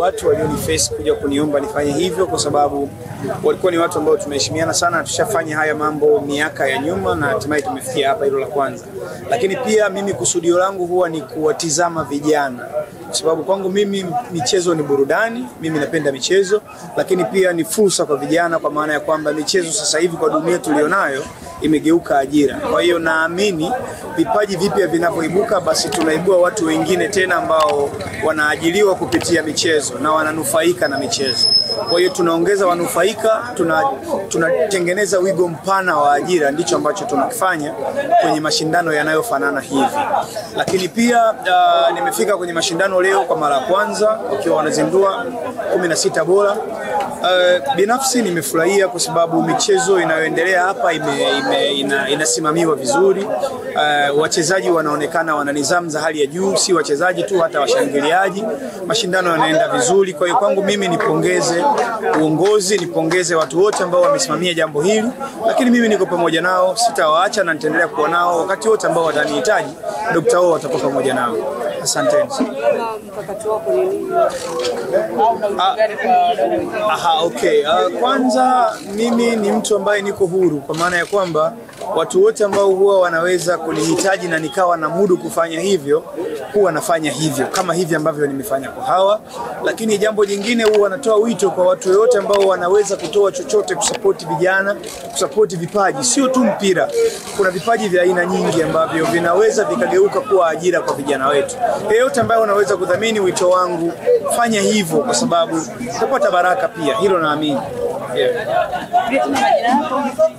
watu walioniface kuja kuniomba nifanye hivyo, kwa sababu walikuwa ni watu ambao tumeheshimiana sana na tushafanya haya mambo miaka ya nyuma na hatimaye tumefikia hapa. Hilo la kwanza. Lakini pia mimi kusudio langu huwa ni kuwatizama vijana, kwa sababu kwangu mimi michezo ni burudani, mimi napenda michezo, lakini pia ni fursa kwa vijana, kwa maana ya kwamba michezo sasa hivi kwa dunia tulionayo imegeuka ajira. Kwa hiyo naamini vipaji vipya vinavyoibuka, basi tunaibua watu wengine tena ambao wanaajiriwa kupitia michezo na wananufaika na michezo. Kwa hiyo tunaongeza wanufaika, tunatengeneza wigo mpana wa ajira, ndicho ambacho tunakifanya kwenye mashindano yanayofanana hivi. Lakini pia nimefika kwenye mashindano leo kwa mara ya kwanza wakiwa wanazindua 16 bora. Binafsi nimefurahia kwa sababu michezo inayoendelea hapa inasimamiwa vizuri. Wachezaji wanaonekana wana nidhamu za hali ya juu, si wachezaji tu, hata washangiliaji. Mashindano yanaenda vizuri. Kwa hiyo kwangu mimi nipongeze uongozi, nipongeze watu wote ambao wamesimamia jambo hili, lakini mimi niko pamoja nao, sitawaacha na nitaendelea kuwa nao wakati wote ambao watanihitaji. Dr. Howo atakuwa pamoja nao. Asanteni. Mkakati wako ni nini? Aha, okay. Kwanza mimi ni mtu ambaye niko huru, kwa maana ya kwamba watu wote ambao huwa wanaweza kunihitaji na nikawa na mudu kufanya hivyo, huwa nafanya hivyo kama hivi ambavyo nimefanya kwa hawa. Lakini jambo jingine, huwa natoa wito kwa watu wote ambao wanaweza kutoa chochote kusupport vijana, kusupport vipaji, sio tu mpira. Kuna vipaji vya aina nyingi ambavyo vinaweza vikageuka kuwa ajira kwa vijana wetu. Yeyote ambaye unaweza kudhamini wito wangu, fanya hivyo kwa sababu utapata baraka pia, hilo naamini. Yeah.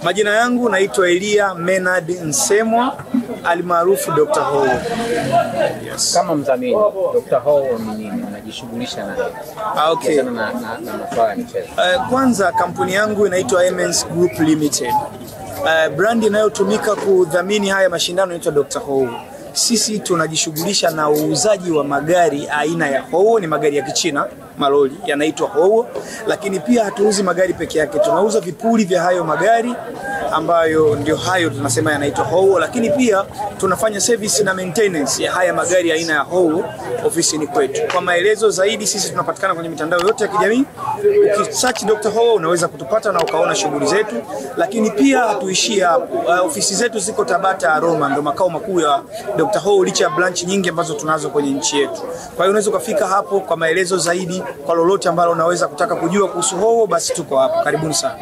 Majina yangu naitwa Elia Menard Nsemwa almaarufu Dr. Howo. Yes. Kama mdhamini, Dr. Howo ni nini? Unajishughulisha na nini? Okay. Na masuala ya michezo. Kwanza kampuni yangu inaitwa Emens Group Limited. Brand inayotumika kudhamini haya mashindano inaitwa Dr. Howo. Sisi tunajishughulisha na uuzaji wa magari aina ya Howo, ni magari ya Kichina, malori yanaitwa Howo. Lakini pia hatuuzi magari peke yake, tunauza vipuri vya hayo magari ambayo ndio hayo tunasema yanaitwa Howo. Lakini pia tunafanya service na maintenance ya haya magari aina ya Howo ofisini kwetu. Kwa maelezo zaidi, sisi tunapatikana kwenye mitandao yote ya kijamii. Ukisearch Dr. Howo unaweza kutupata na ukaona shughuli zetu. Lakini pia hatuishii hapo. Ofisi zetu ziko Tabata Aroma, ndio makao makuu ya Dr. Howo, licha ya branch nyingi ambazo tunazo kwenye nchi yetu. Kwa hiyo unaweza ukafika hapo kwa maelezo zaidi, kwa lolote ambalo unaweza kutaka kujua kuhusu Howo, basi tuko hapo. Karibuni sana.